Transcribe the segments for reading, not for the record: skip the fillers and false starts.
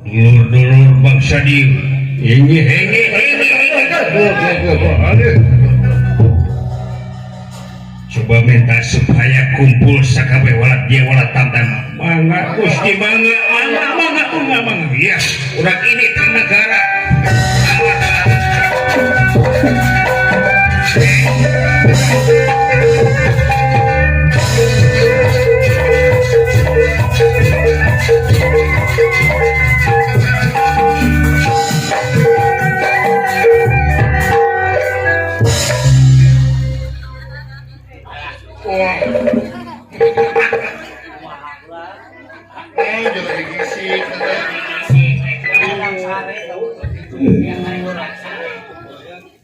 Dulur-dulur bangsa di ini ini ini. Coba minta supaya kumpul sakabeh walat dia walat tamtam. Mangga Gusti, mangga mangga mangga mangga mangga. Yes, urang ini ke negara. Wah. Eh, jangan digisik.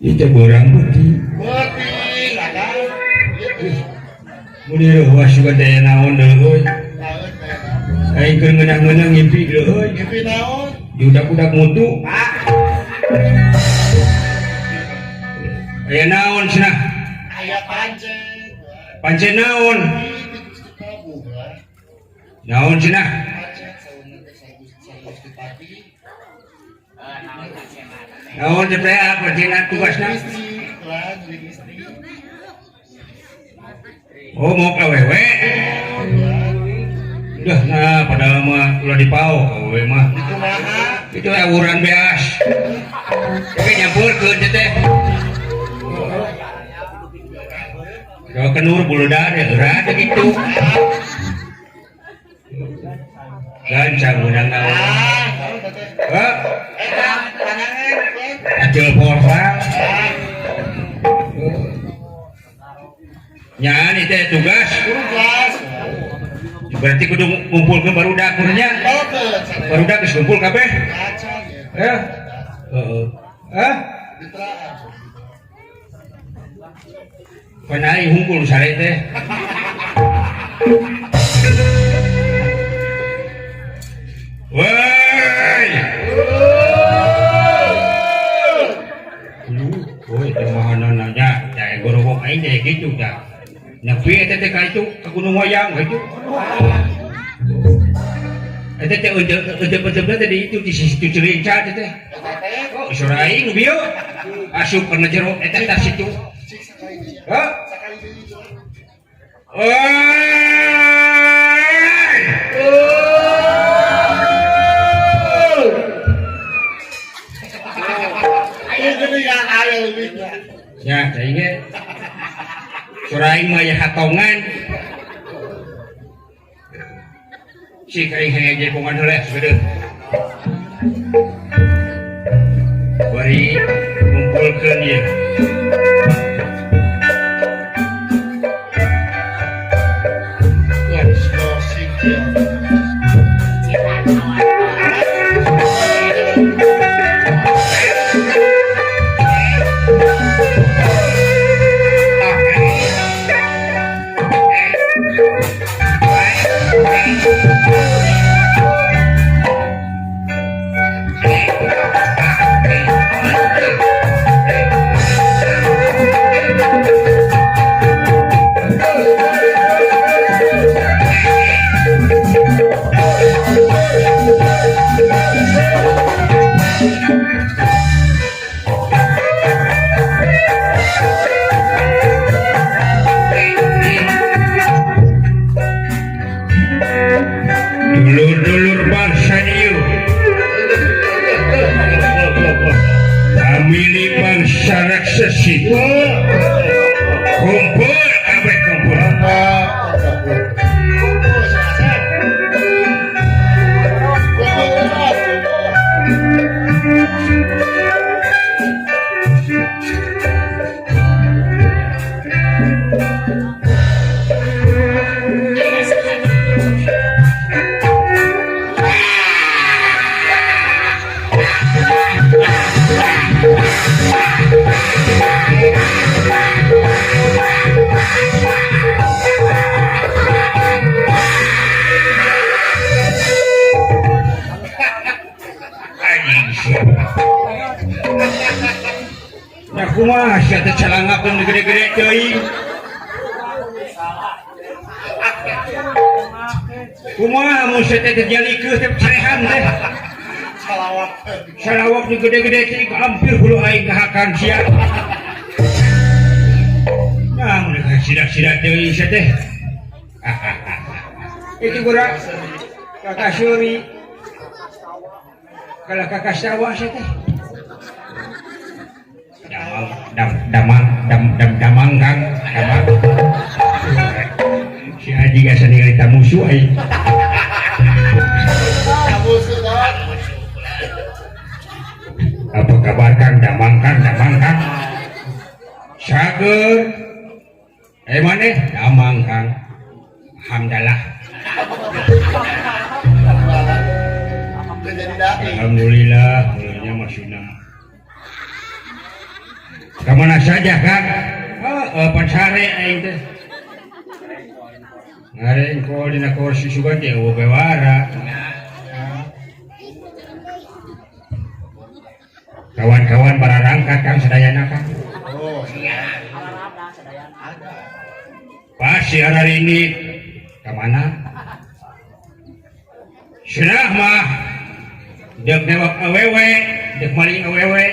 Itu borang putih. Beuting, ada. Mun reuwas juga teh naon deui. Naon teh? Aing keur ngeunah-ngeunah ngimpi deui. Ngimpi naon? Di udak-udak mutu. Ah, Aya naon cenah? Aya pancen. Pancen naon? Ih, Gusti Prabu lah. Naon cenah? Pancen sauna teh saha Gusti Pati. Naon teh pancen tugasna? Istri lah, jadi istri. Oh, mau awewe. Oh, ya. Udah, nah padahal mah ulah dipao awewe mah. Itu maha. Itu awuran beas. Oke, nyampurkeun teh teh. Kalau kenur buludan ya eurat gitu. Gancang menang naon. Ah, naon teh? Hah? Eh, tanangan, eh. Acil portal. Ah, Nyaan itu tugas. tugas. Berarti kudu ngumpulkeun barudak kudunya. Kumpulkeun sadaya. Barudak geus kumpul kabeh. Acan ya. Eh? Heeh. Hah? Ditraan. Pan aing hungkul sare teh. Woi. Lu, woi teh mahanana nya, ya gorowok aing teh kitu tah. Nepi eta teh ka itu ka Gunung Wayang ka itu. Eta teh eunteup-eunteup teh di itu di situ Cirinca teh teh. Eta teh Oh, sora aing nu bieu. Asup kana jero eta tas situ. Cik sakali deui. Hah? Sakali deui itu. Oi! Ayo geuningan aya leuwihna. Ya, cai ge. Sora aing mah aya hatongan. Sik aing hayang jaipongan heula sakedeung. Bari ngumpulkeun ieu. Wah, gosip ya. Dulur-dulur bangsa ieu. Famili bangsa raksasa. Kumpul kabeh kumpul. Kumpul, Asep. Kumpul, kumpul. Kumaha sia teh calangakeun gede-gede teuing. Kumaha mun sia teh terjalikeun teh carehan teh. Salawat. Salawak nu gede-gede teuing hampir hulu aing kahakan sia. Nah, mun sida-sida teuing sia teh. Itu gura kakak Suri. Kalau kakak sawah sia teh. Damang dam damang dam dam damang Kang, damang. Si Haji gak ningali tamusu aing. Tamusu dong. Apa kabar Kang? Damang Kang, damang Kang. Sager. Maneh? Damang Kang. Alhamdulillah. Alhamdulillah, mulanya maksudna. Kemana saja Kang? Oh, pansare aing teh. Ngarengkol dina kursi sugan teh eueuh bewara. Kawan-kawan bararangkat Kang sadayana Kang. Oh, Pasti hari ini kemana? Senah mah dek newak awewe, dek maling awewe.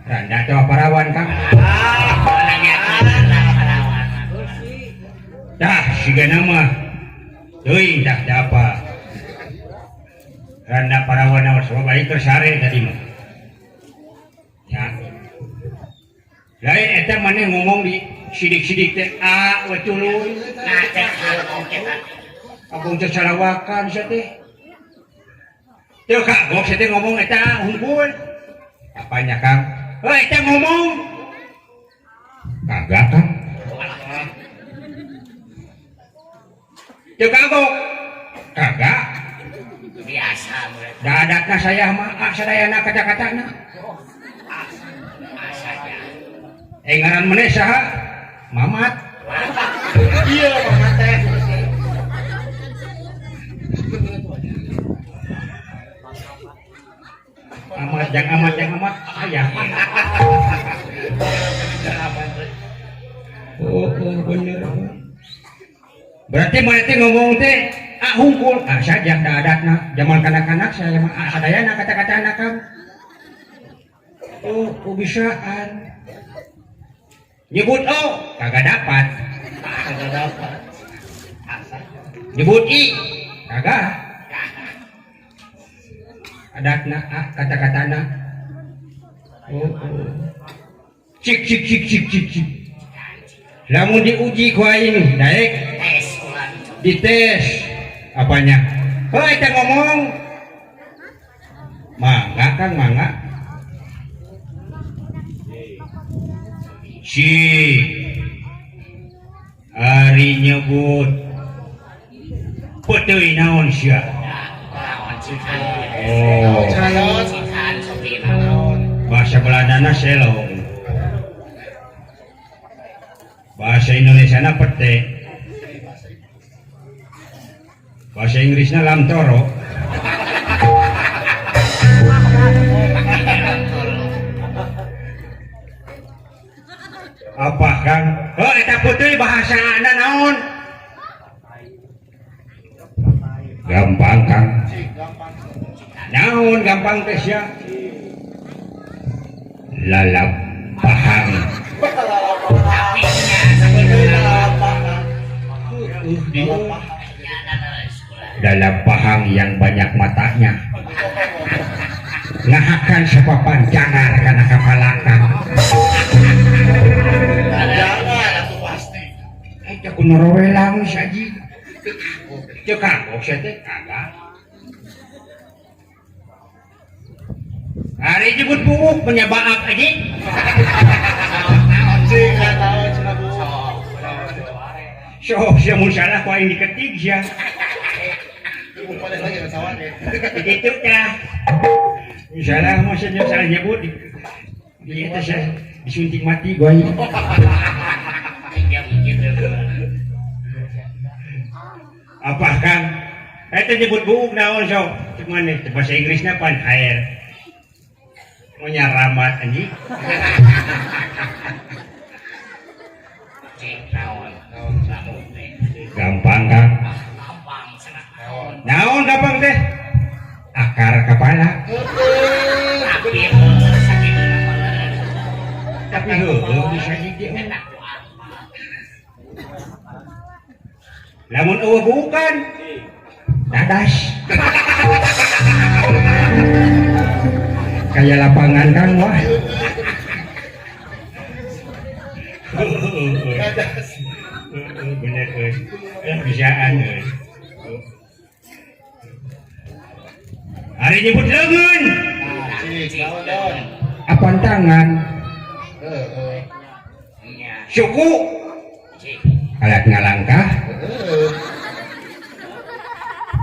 Randa teh parawan Kang. Dah sigana mah teuing dah apa. Randa parawan mah sabab aing keur sare tadi mah. Ya. Lain eta maneh ngomong di sidik-sidik teh a we tuluy. Agung teh sarawakan sia teh. Teu kagok sia teh ngomong eta hungkul. Apanya Kang? Heuh eta ngomong. Kagak Kang. Teu kagok. Kagak. Biasa Da adatna saya mah ah sadayana kata-katana. Ngaran maneh saha? Mamat. Iya, Mamat teh. Amat jang amat jang amat ayah. Oh, oh bener. Berarti maneh teh ngomong teh ah hungkul, ah saja da adatna. Zaman kanak-kanak saya mah ah sadayana kata-katana Kang. Oh, kubisaan. Nyebut oh, kagak dapat. Kagak dapat. Nyebut i, kagak. Adatna ah kata-katana. Oh, oh. Cik cik cik cik cik cik. Lamun diuji ku aing, daek tes ulang. Dites apanya? Oh, eta ngomong. Mangga Kang, mangga. Si ari nyebut peuteuy naon sia? Oh. Bahasa Belandana selong. Bahasa Indonesiana pete. Bahasa Inggrisna lamtoro. Apa Kang? Oh, eta putih bahasa anda naon? Gampang Kang. Naon gampang teh sia? Lalap pahang. Dalam pahang yang banyak matanya. Ngahakan sapapan jangar kana kapalakan. Jangan atuh pasti. Eta ku norowelang saji. Teu kagok sia teh kagak. Ari nyebut buuk menyabaak aja. Cing naon cenah buuk. Sok sia mun salah ku aing diketik sia. Pada lagi sawan ya. Begitu tah. Salah maksudnya salah nyebut di atas ya, disuntik mati gua ini. Apa Kang? Eta nyebut buuk naon sok? Cek maneh teh bahasa Inggrisna pan air. Mau nyaramat anjing. Cik naon. Naon teh. Gampang Kang. Ah, gampang cenah. Naon. Naon gampang teh? Akar kepala. Heeh. Tapi heueuh sakitu mah. Tapi heueuh bisa hiji. Eta ku apa? Lamun eueuh bukan. Dadas. Kayak lapangan Kang wah. Dadas. Bener euy. Bisaan euy. Hari nyebut leungeun. Ah, cik, naon naon. Apaan tangan? Heeh. Nya, Suku. cik. Alat ngalangkah, Heeh.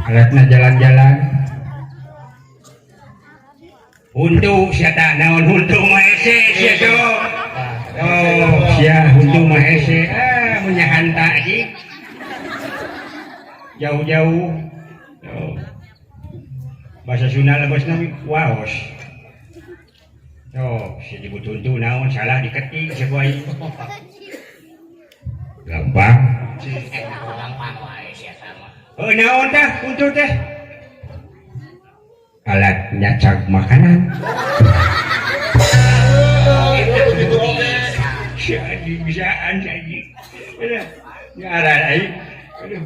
alatna jalan-jalan. Huntu sia tah naon huntu mah hese sia sok. Ah, Oh, sia huntu mah hese. Ah, mun nyahanta sih. Jauh-jauh. Oh. Bahasa Sunda lebosna waos. Oh, sia nyebut huntu naon salah diketik sia ku aing. Gampang. Cik. Eta gampang wae sia sama. Oh, naon tah huntu teh? Alat nyacag makanan. Heeh, gitu oge. Si anjing bisaan si anjing. Aduh, nyaran aing. Aduh.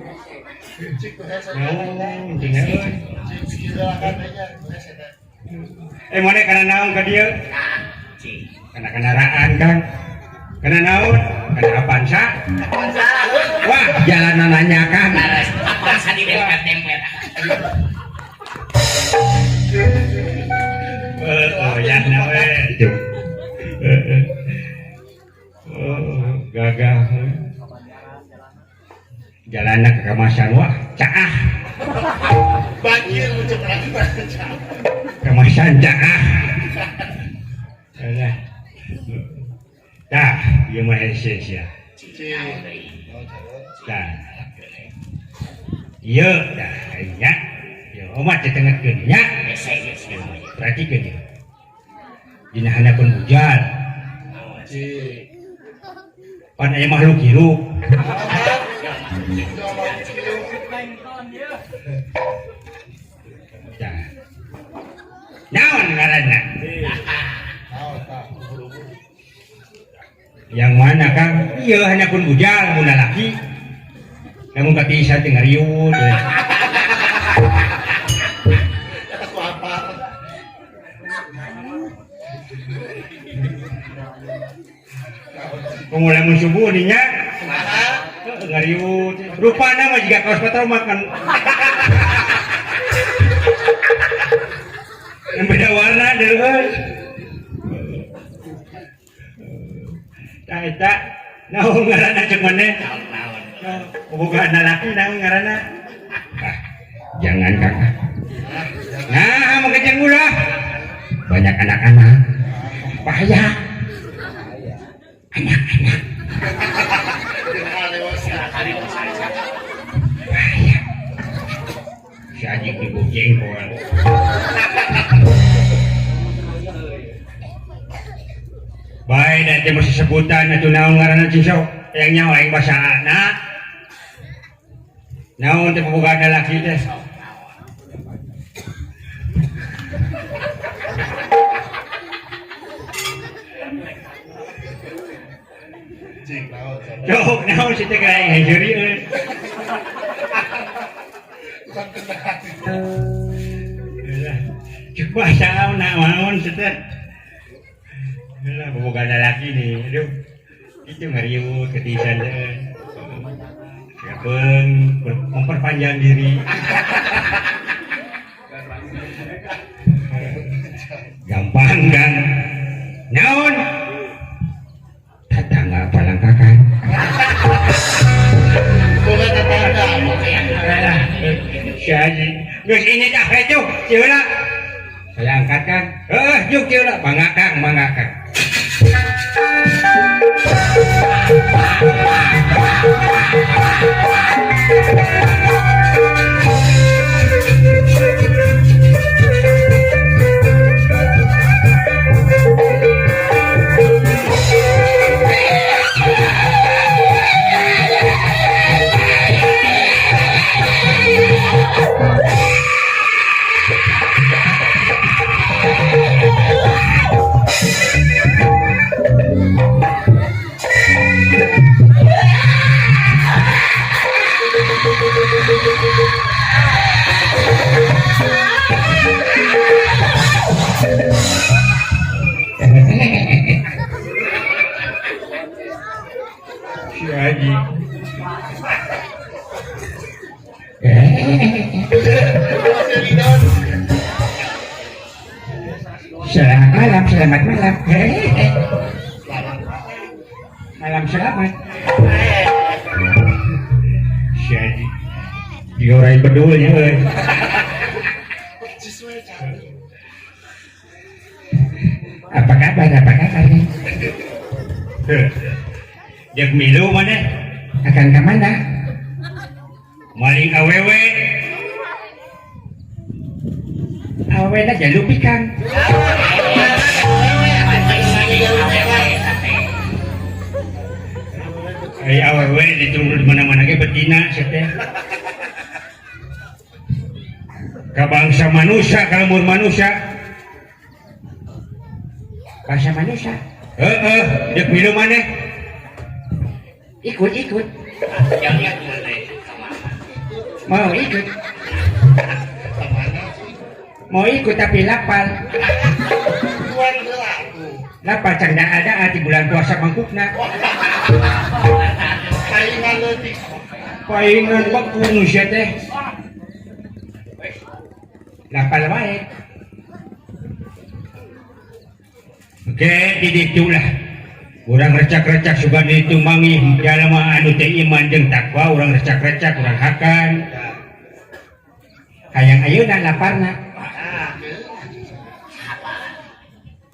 Cik tuh hese. Naon cenah euy. Cik bikin gerakan nya, hese teh. Mana kana naon ka dieu? Nah, cik. Kana kendaraan Kang. Kana naon? Kana Avanza. Wah, jalanan nanya Kang. Laras apa sa di dempet-dempet. Oh, ya na we. Heeh. Oh, gagah. Jalanna ke kamasan wah, caah. Banjir muncul lagi baca. Kamasan caah. Alah. Tah, ieu mah hese sia. Cik, Cik. naon deui? Naon calon? Tah. Ieu tah nya. Ieu omat ditengetkeun nya. Hese hese. Perhatikeun ieu. Dina handapeun bujal, Naon? Cik. pan aya makhluk hirup. Cik, mau hirup. Tah. Naon ngaranna? Naon tah? Ubur-ubur. Yang mana Kang? Iya handapeun bujal mun lalaki. Lamun katiisa teh ngariut. We. Eta ku apa? Komo lamun subuh nih nya. Kumaha? Ngariut. Rupana mah jiga kaos patromak kan. Yang beda warna deui. Tah eta naon ngaranna cek maneh? Naon naon. Boga lalaki naon ngaranna? Ah, jangan Kang. Nah, mau kejeng ulah. Banyak anak-anak. Bahaya. Anak-anak bahaya. Si anjing di jengkol. Baik, nanti masih sebutan atau naon ngaranna cing sok. Yang nyawa aing basa na. Naon teh pabogaan lalaki teh? Cik, naon calon? Cok, naon si teh aing hejeuri euy. Tukang tenang. Alah, cek bahasa naon si teh. Alah, pabogaan lalaki nih. Aduh. Itu ngariut ketisan teh. Siapeng memperpanjang diri. Gampang kan? Naon? Tetangga palangkakan. Boga tetangga. Alah, si anjing. Geus ini dah hejo, cieula. Saya angkat kan. Heuh, juk cieula, mangga Kang, mangga Kang. Si Haji. Masih Ridon. Selamat malam, selamat malam. Malam selamat. Si Haji. Dia orang bedulnya, euy. Percis we cantik. Apa kabar? Apa kabar nih? Jek milu mana? Akan ke mana? Maling awewe. Awewe na jalupi kang. Ai awewe ditunggu di mana-mana ge betina sia teh. Ka bangsa manusia, ka lembur manusia. Bangsa manusia. Heeh, jek milu maneh. Ikut, ikut. Jangan mana? Mau ikut. Kemana sih? Mau ikut tapi lapar. Tuan heula atuh. Lapar can ada di bulan puasa mangkukna. Saingan leutik. Paingan bakung sia teh. Lapar wae. Oke, di ditu lah. Urang recak-recak sugan di ditu manggih jalma anu teh iman jeung takwa, urang recak-recak, urang hakan. Hayang ayeuna laparna. Ah,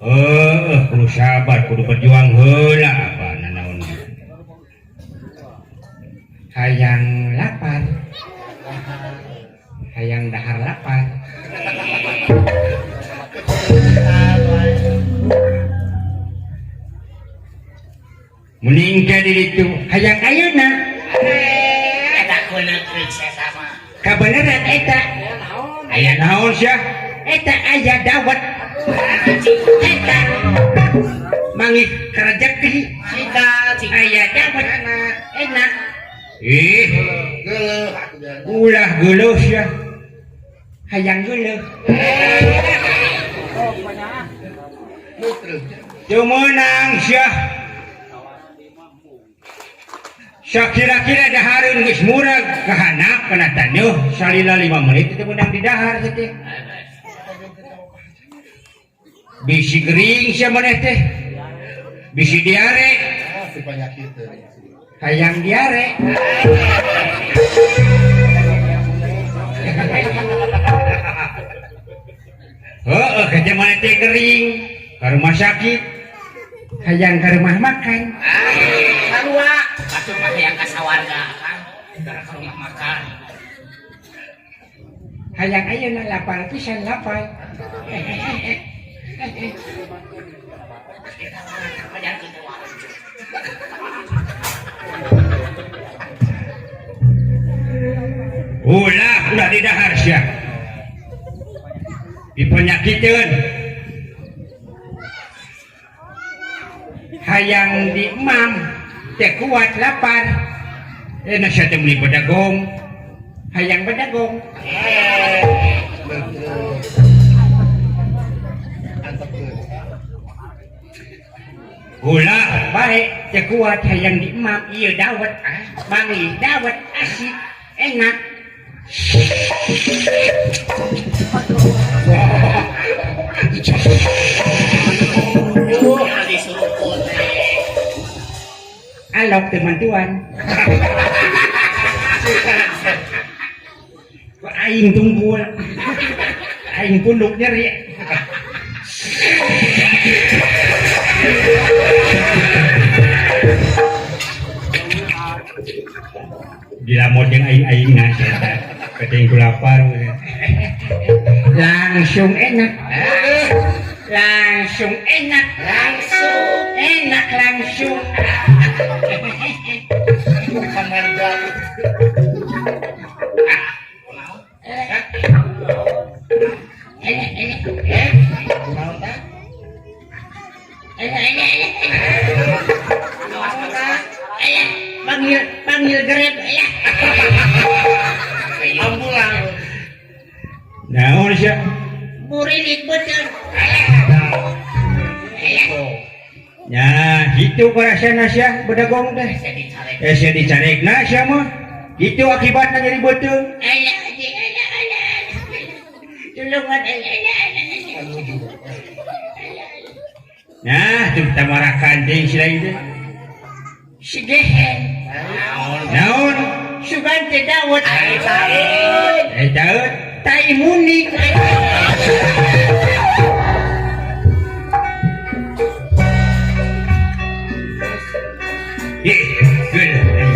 Heeh, kudu sabar, kudu berjuang heula apa nanaon. Hayang lapar. Hayang dahar lapar. Kekodean wae. Mending ka di ditu hayang ayeuna. Eta kuneuk sama. Kabeneran eta. Aya naon sia? Eta aya dawet. Eta manggih rejeki. Cika, cika. Aya dawet. Enak. Ih, Geuleuh atuh dia. Ulah geuleuh sia. Hayang geuleuh. Muter. Teu meunang sia. Sakira-kira dahareun geus murag kahanap kana taneuh salila 5 menit teu meunang didahar sia teh. Bisi gering sia maneh teh. Bisi diare. Ah, si penyakit teh. Hayang diare. Heeh, kerja maneh teh gering ka rumah sakit. Hayang ka rumah makan. Ah, sarua. Atuh mah hayang ka sawarga kan. Gara ka rumah makan. Hayang ayeuna lapar pisan lapar. Hayang kitu wae. Ulah, ulah didahar sia. Dipenyakiteun. Hayang di emam, teu kuat lapar. Enak sia teh meuli bedagong. Hayang bedagong. Betul. Antepkeun. Ulah bae teu kuat hayang di emam ieu dawet. Manggih dawet asik enak. Duh, disuruput teh. Alok teman tuan. Kok aing tunggul. Aing punduk nyeri. Dilamot jeung aing-aingna sia teh. Keting ku lapar. Langsung enak. Langsung enak. Langsung. Enak langsung. Bukan marga. Naon tah? Panggil, panggil Grab ya. Burilit beuteung. Ya, gitu perasaan sia bedagong teh. Saya dicarek. Eh sia dicarekna sia mah. Gitu akibatna nyeri beuteung. Alah, alah, alah, alah. Tulungan, alah, alah, alah. Nah, tuh tamarakan deui si lain teh. Si gehen. Naon? Sugan teh dawet. Eh daeut. Tai muning. Ih, geuleuh.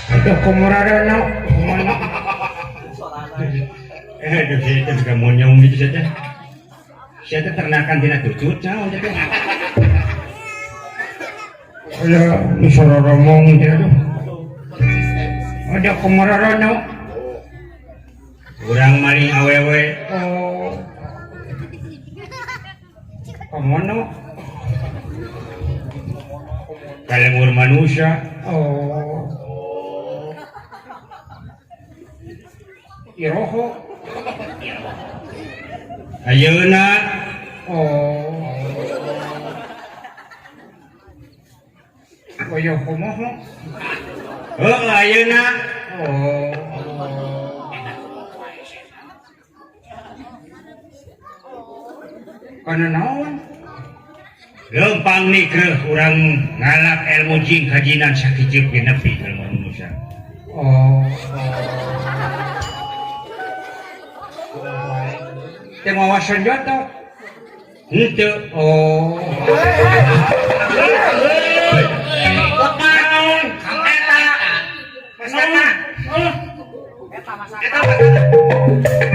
Aduh, komorarana. Aduh, saya teh suka monyong gitu saja. Saya teh ternakan tina tucut naon teh. Aya nu sororomong teh aduh. Ada komorarana. Urang maling awewe. Oh. Komono. Kalemur manusia. Oh. Iroho. Ayeuna. Oh. Oyo komoho. Heuh ayeuna. Oh. Kana naon? Lempang nikreuh urang ngalap ilmu jin kajinan sakieu ge nepi ilmu manusia. Oh. Teu mawa senjata. Henteu. Oh. Naon? Eta. Mas Eta. Eta.